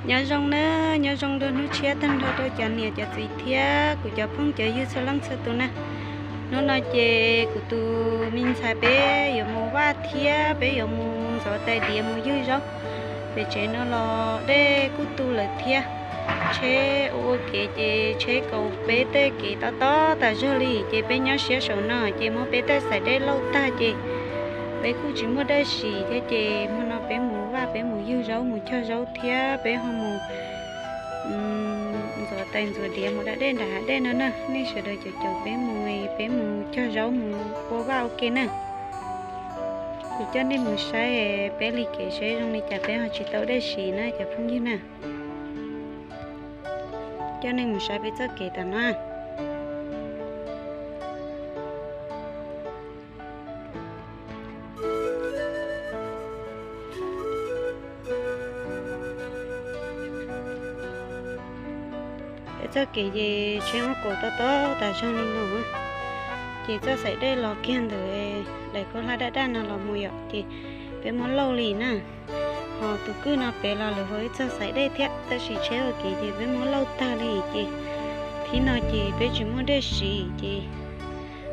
Nyob zoo na, nyob zoo dua hnub tshiab tag nrho rau cov niam cov txiv thiab kuv cov phooj cov ywg txhua leej txhua tus na. Hnub no ces kuv tus me ntxhais peb yuav mus vaj thiab peb yuav mus ntxuav tais diav mus ywg zaub. Pem tsev no los dej kuj tu lawm thiab. Tsheb ua ua kev ces tsheb kaus peb tej kev tob tob tas zog li ces peb nyob siab saum no ces muab peb tej xaim dej lauj tag ces peb kuj tsis muaj dej sim thiab ces hmo no peb mus vaj peb mus ywg zaub mus cog zaub thiab peb ho mus ntxuav tais ntxuav diav mus da dej nram hav dej no na. Nej sawv daws caum caum peb mus, peb mus cog zaub mus ua vaj ua ke na. Kuv coj nej mus saib peb li kev seb zoo li cas peb ho tsis tau dej sim na cov phooj ywg na. Coj nej mus saib peb txoj kev tom no. Peb txoj kev ces tsheb muab kaus tob tob tas zog li no, ces txoj xaim dej los kiag ntawm daim khaub hlab daj daj no los mus yom, ces peb muab lauj li na. Ho tus kwj no pem los lawv hu ib txoj xaim dej thiab tab sis tsheb ua kev ces peb muab lauj tag li ces thib no ces peb tsis muaj dej sim ces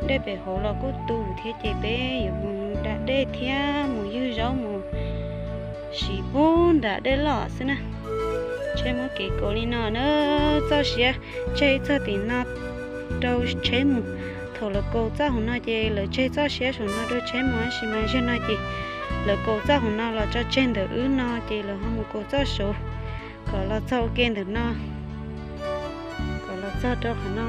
dej pem hauv los kuj tu thiab ces peb yuav mus da dej thiab mus ywg zaub mus siv pub nram dej loj xwb na. Tsheb muab kev kaus li no na, txoj siab tseg ib txoj tim no rau tsheb mus. Thaum lawv kaus txoj hauv no ces lawv tseg txoj siab saum no rau tsheb mus tab sis mas zaum no ces lawv kaus txoj hauv no los tso tseg ntawm wb no ces lawv ho mus kaus txoj saud kom los txog ua ke ntawm no, kom los txog rau qhov no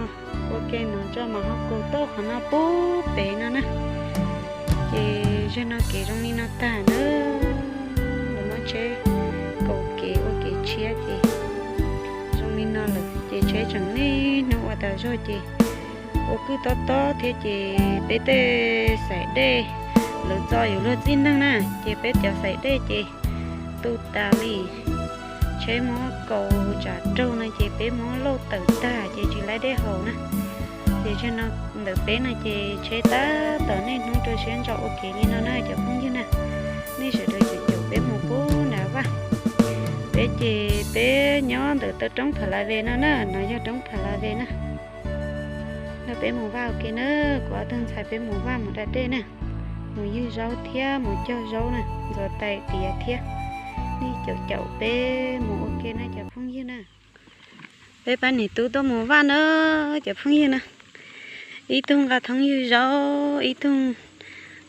ua ke no tso mas ho kaus tau qhov no pub pem no na. Ces zaum no kev zoo li no tag na, lawv muab tsheb kaus kev ua kev tshiab ces zoo li no lawm ces tsheb tseem niaj hnub ua tas zog ces ua kwj tob tob thiab ces peb tej xaim dej lawv txo yuav luag txij neeg na, ces peb cov xaim dej ces tu tas li. Tsheb muab kaus tsam raug no ces peb muab lauj tawm tag ces tsis laib dej haus na. Ces zaum no ntawm peb no ces tsheb tab tom niaj hnub rau siab ntso ua kev li no na cov phooj ywg na. Nej sawv daws caum caum peb mus pub nram vaj. Peb ces peb nyob ntawm taw roob Pha La Ve no na, no yog roob Pha La Ve na. Nrog peb mus vaj ua ke na, kuv ob tug ntxhais peb mus vaj mus da dej na, mus ywg zaub thiab mus cog zaub na, ntxuav tais diav thiab. Nej caum caum peb mus ua ke na cov phooj ywg na. Peb pab niam tub tuaj mus vaj na cov phooj ywg na. Ib tug nqa thoob ywg zaub, ib tug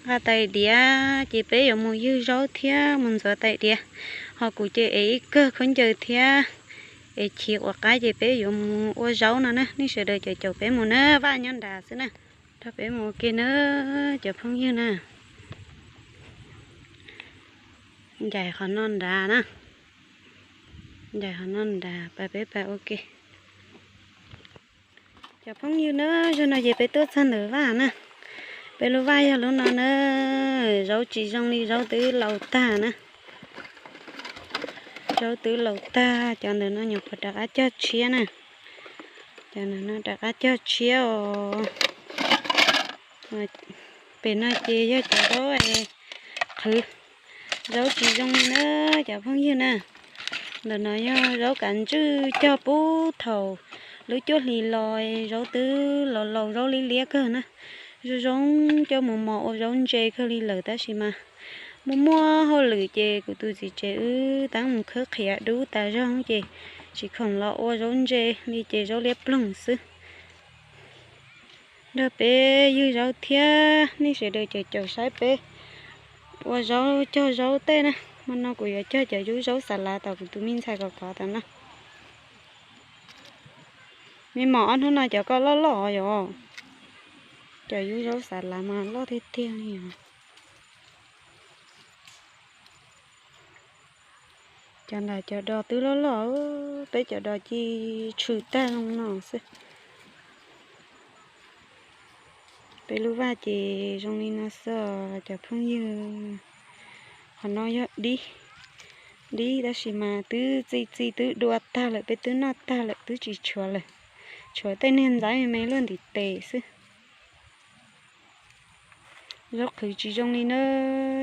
nqa tais diav, ces peb yuav mus ywg zaub thiab mus ntxuav tais diav. Ho kuv ces ev ib kawg khaub ncaws thiab ev chiv quav qab ces peb yuav mus ua zaub no na. Nej sawv daws caum caum peb mus na, vaj nyob nrad xwb na. Nrog peb mus ua ke na cov phooj ywg na. Ncaim qhov no nrad na. Ncaim qhov no nrad, pab peb pab ua ke. Cov phooj ywg na, zaum no ces peb tuaj txog ntawm vaj na. Peb lub vaj yog lub no na. Zaub tsis zoo li, zaub twb laus tag na. Zaub twb laus tag, cov ntawm no nyuam qhuav rov qab cog tshiab na. Cov ntawm no rov qab cog tshiab os. Pem no ces yog cov zaub qhwv, zaub tsis zoo li na cov phooj ywg na. Ntawm no yog zaub kav ntswj cog pub thaum lub cuaj hlis los, zaub twb laus laus zaub liab liab kawg na. Zoo zoo coj mus mos ua zaub ntse kawg li lawm tab sis mas muaj muaj hauj lwm ces kuv tus txiv tsev wb tab mus khawb qhiav dub tas zog ces tsis khoom los ua zaub ntse li ces zaub liab ploog xwb. Nrog peb ywg zaub thiab, nej sawv daws caum caum saib peb ua zaub cog zaub tej na. Hmo no kuv yuav cog cov yub zaub xav lav tom kuv tus me ntxhais kom kov tom no. Me mom, ob hnub no cov koj loj loj yom. Cov yub zaub xav lav mas loj tiag tiag li os. Cov nram cov dos twb loj loj, peb cov dos ci tshwm tag zoo no xwb. Peb lub vaj ces zoo li no xwb os cov phooj ywg. Qhov no yog dib, dib tab sis mas twb txi txi twb dua tag lawm, peb twb noj tag lawm twb tsis tshuav lawm. Tshuav tej niag ntxaib me me luaj ntim tes xwb. Zaub qhwv tsis zoo li na,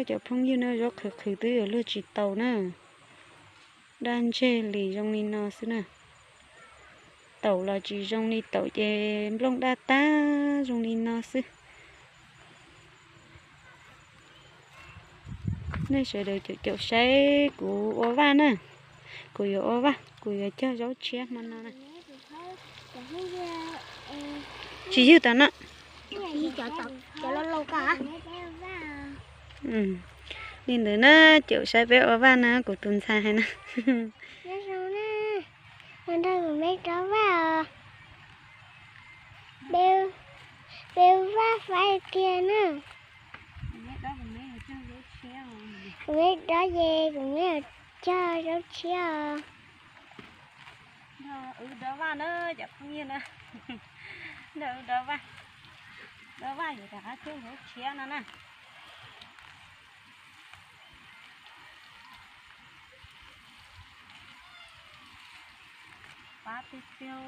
cov phooj ywg na, zaub qhwv qhwv twb yuav luag tsis tau na. Daj ntseg li zoo li no xwb na. Taum los tsis zoo li taum ces nplooj daj tag zoo li no xwb. Nej sawv daws caum caum saib kuv ua vaj na. Kuv yuav ua vaj, kuv yuav cog zaub tshiab hmo no na. Tsis ywg tom no. Li ntawd na, caum saib peb ua vaj na, kuv tus ntxhais hais na. Nyob zoo na, los nrog kuv me dob vaj os. Peb vaj faib tiag na. Kuv me dob ces kuv me cog zaub tshiab os. Wb dob vaj na cov phooj ywg na. Nrog wb dob vaj, dob vaj yuav rov qab cog zaub tshiab no na. Pab tiag tiag.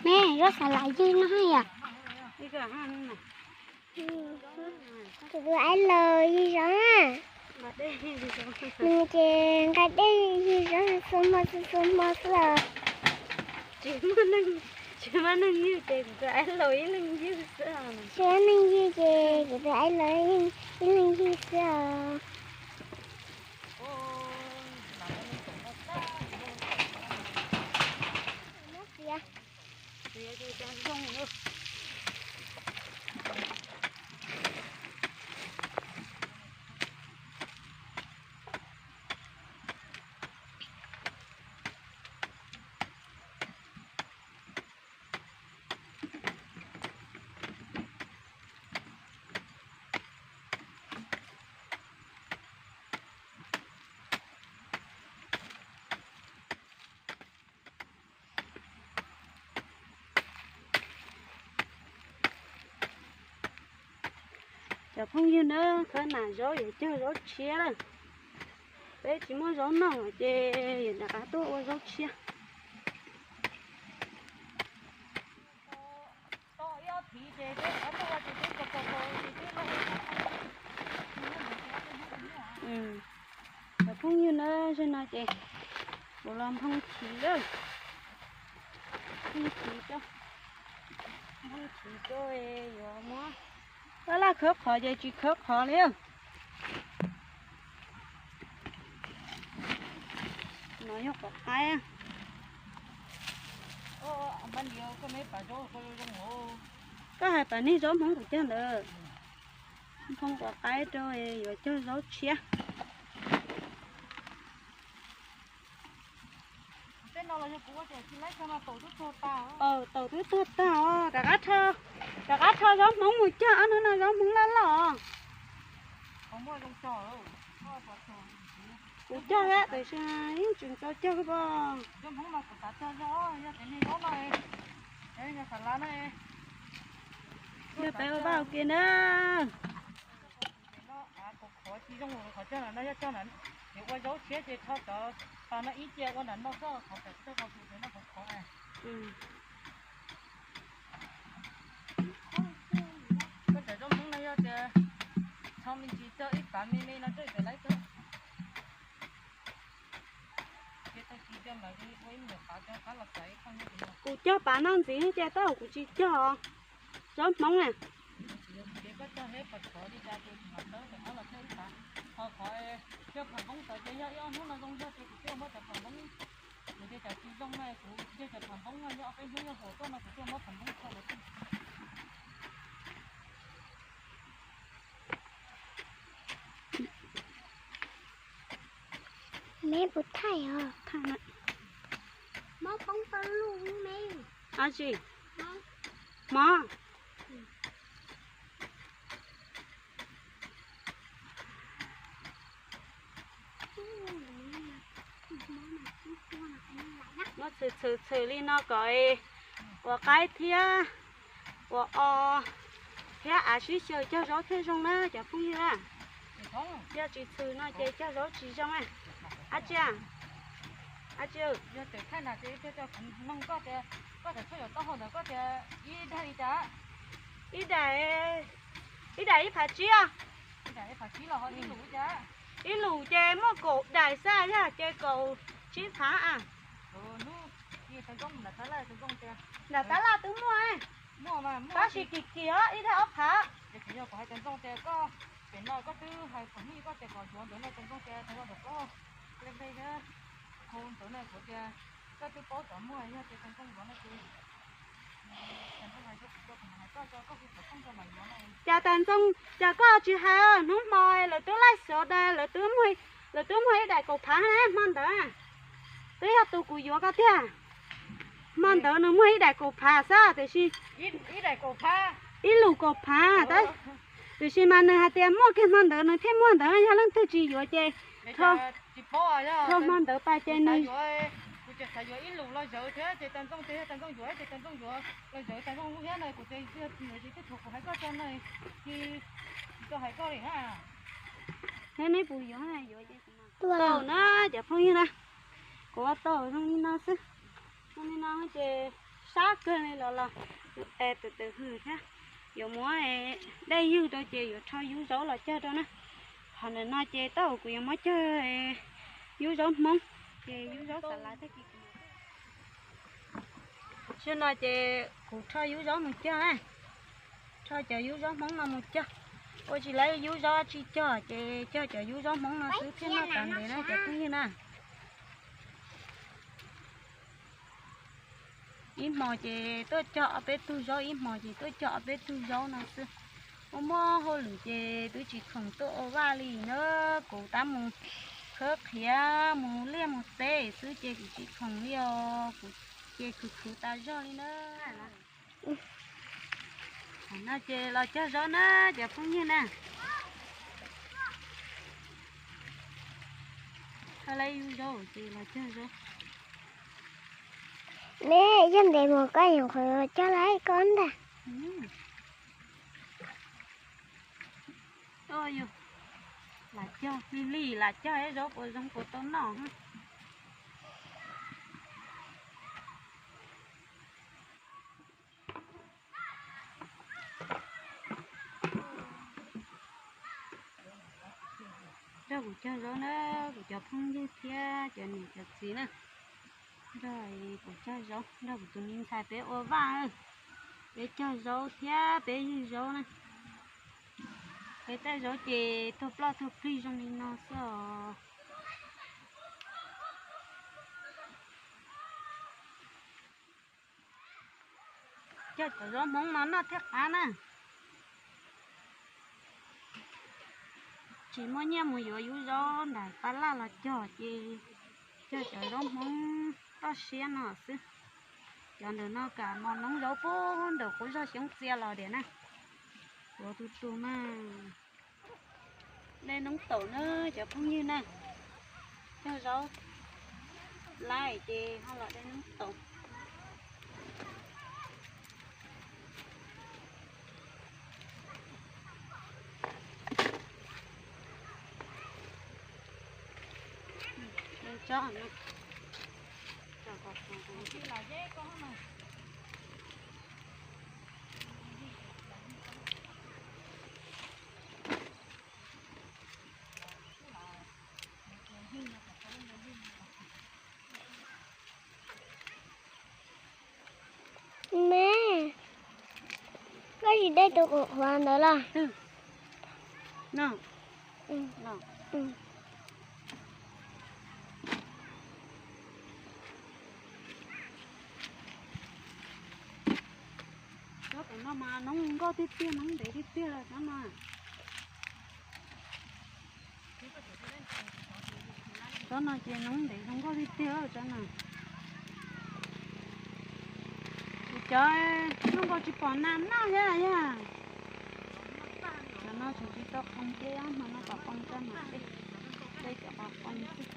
Me, zaub xav lam ywg no haj yam. Tus aib laus ywg zaub na. Nws ces nqa dej ywg zaub txhua hmo txhua hmo xwb os. Tsis muaj neeg ywg ces kuv tus aib laus ib leeg ywg xwb. Tsis muaj neeg ywg ces kuv tus aib laus ib leeg ywg xwb os. Cov phooj ywg na, khawb nas zaub yuav cog zaub tshiab lawm. Peb tsis muaj zaub noj ces yuav rov qab tuaj ua zaub tshiab. Cov phooj ywg na, zaum no ces kuv los nphoo chiv lawm. Nphoo chiv rau, nphoo chiv rau yuav muab. Laj laj khawb qhov ces tsis khawb qhov li. No yog quav qaib. Koj hais pam niag zaub hmoob kuv cog ntawd. Nphoo quav qaib rau yuav cog zaub tshiab. Taum twb tuag tag os, rov qab rho zaub hmoob mus cog, ob hnub no zaub hmoob loj loj os. Kuv cog thiab tiam sis yeej tseem tau cog kawg. Yog peb ua vaj ua ke na. Qhov tsis zoo qhov cog no yog cog na, ces ua zaub tshiab ces rho cov pas no ib ce ua nram no xwb, qhov tawm txog qhov tus no qhov khov. Koj cov zaub hmoob no yog tias rho me ntsis cog ib pas me me no coj pem laib cog. Kuv cog pas no ntxiv ces tab kuv tsis cog zaub hmoob na. Me puas thaij os? Mob poob tau luj me. Ab tsi? Mob. Muab txhwm txhwm txhwm li no kom ua qaib thiab ua o thiab av sib xyaw cog zaub thiaj zoo na cov phooj ywg na. Yog tsis txhwm no ces cog zaub tsis zoo. Ab tsi, ab tsi, yog tawm thaj na ces cog cog kuv noog koj tias, koj tawm txhua zaum taub hau ntawd koj tias ib daim li cas? Ib daim, ib daim ib phav tsib os. Ib lus ces muaj kaum daim xwb yog ces kaum tsib phav. Nram tab laj twb muaj, tab sis kim kim os, ib daim ob phav. Pem no koj twb hais kom nij koj tias kom yuav ntawd no, Txawj Ntxooj tias tau ua ntawm koj, le le thiab, ntawd no kuv tias koj twb paub cov muag yog tias Txawj Ntxooj yuav no ces Cas Txawj Ntxooj, cas koj tsis hais, hnub hmo lawv twb laij xov da, lawv twb muag, lawv twb muag ib daim kaum phav na hmo ntawd. Twb yog tus kuv yuav koj tiag. Hmo ntawd nws muag ib daim kaum phav xwb tiam sis, ib lus kaum phav, tiam sis mas nws hais tias muaj kiag hmo ntawd nws thiaj muag ntawd, yog leej twg tsis yuav ces dhau hmo ntawd pas ces nws Neb puas yuav, yuav ces kuv mam tau na, cov phooj ywg na. Kuv ua tau zoo li no xwb. Zoo li no ces sab kawg li los los, tus tes tus tus hws thiab. Yuav muab dej ywg rau ces yuav rho yub zaub los cog rau na. Qhov ntawm no ces tau kuv yuav muab cog yub zaub Hmoob, ces yub zaub xav lav tag kis. Xyoo no ces kuv rho yub zaub mus cog, rho cov yub zaub Hmoob no mus cog. Ua tsis laib yub zaub dab tsi cog ces cog cov yub zaub Hmoob no xwb thiaj noj tas ntev na cov phooj ywg na. Ib hmo ces tuaj cog ob peb tug zaub, ib hmo ces tuaj cog ob peb tug zaub no xwb. Muaj muaj hauj lwm ces twb tsis khoom tuaj ua vaj li na. Kuv tab mus khawb qhiav mus liaj mus teb xwb ces kuv tsis khoom li os, kuv ces khwv khwv tas zog li na. Qhov no ces los cog zaub na cov phooj ywg na. Thawj laib yub zaub ces los cog zaub. Me, yog ntev mus koj yuav qhov cog laib koj ntag. Lam cog li li, lam cog ib zaub puas zoo puas tau noj. Nrog kuv cog zaub na, kuv cov phooj ywg thiab cov niam cov txiv na. Nrog kuv cog zaub, nrog kuv tus me ntxhais peb ua vaj, peb cog zaub thiab peb ywg zaub na. Peb tej zaub ces tuag ploj tuag plig zoo li no xwb os. Cog cov zaub Hmoob no noj thiaj qab na. Tsis muaj nyiaj mus yuav yub zaub nram tab laj los cog ces cog cov zaub Hmoob toj siab no xwb. Cov ntawm no kam mos noob zaub puag ntawm qub zog xyoob txia los diam na. Tuav tus tus mas. Dej noob taum na cov phooj ywg na. Cog zaub laib ces ho los dej noob taum. Me, koj tsis dej tus qhuav qhuav ntawd los? Cov tam no mas noob nkauj tiag tiag, noob ntev tiag tiag cov no. Cov no ces noob ntev zoo nkauj tiag tiag cov no. Kuv cov noob nkauj tsis pom nas noj thiab yog. Cov no tseem tsis tau qee ces hmo no kom poo tso mas dej, dej cov qos poo,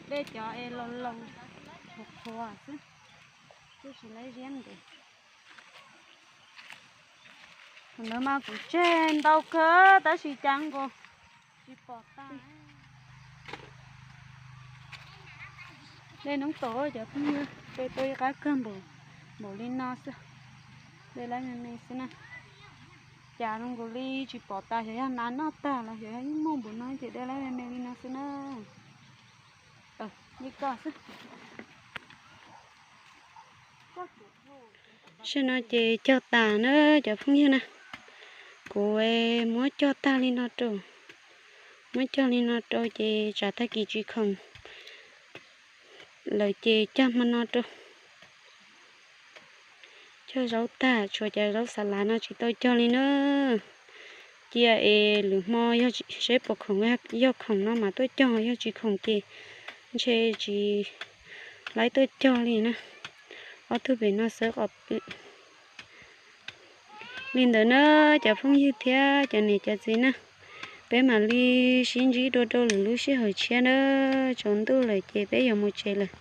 dej cov es laus laus qhuav qhuav xwb, twb tsis laib ziab ntev. Thaum ntawd mas kuv tseg ntau kawg tab sis cas nkaus Tsis pom tas. Dej noob tom cov phooj ywg, dej tuaj ib qab kawg npaum, npaum li no xwb. Dej lab me me xwb na. Cas zoo nkaus li tsis pom tas, xyov yog nas noj tag los xyov yog yeej muaj npaum no ces dej lab me me li no xwb na. Li ko xwb. Tam sim no ces cog tas na cov phooj ywg na. Kuv muab cog tag li no rau, muab cog li no rau ces tsam tag kis tsis khoom lawm ces cog hmo no rau. Cog zaub tag, tshuav cov zaub xav lav no tsis tau cog li na. Cia es lwm hmo yog seb puas khoom, yog khoom no mas tuaj cog, yog tsis khoom ces ntshe tsis laib tuaj cog li na. Ob tug pem no xwb qos pw. Li ntawd na cov phooj ywg thiab cov niam cov txiv na, peb mam li sib ntsib dua rau lwm lub sij hawm tshiab na. Tsaus ntuj lawm ces peb yuav mus tsev lawm.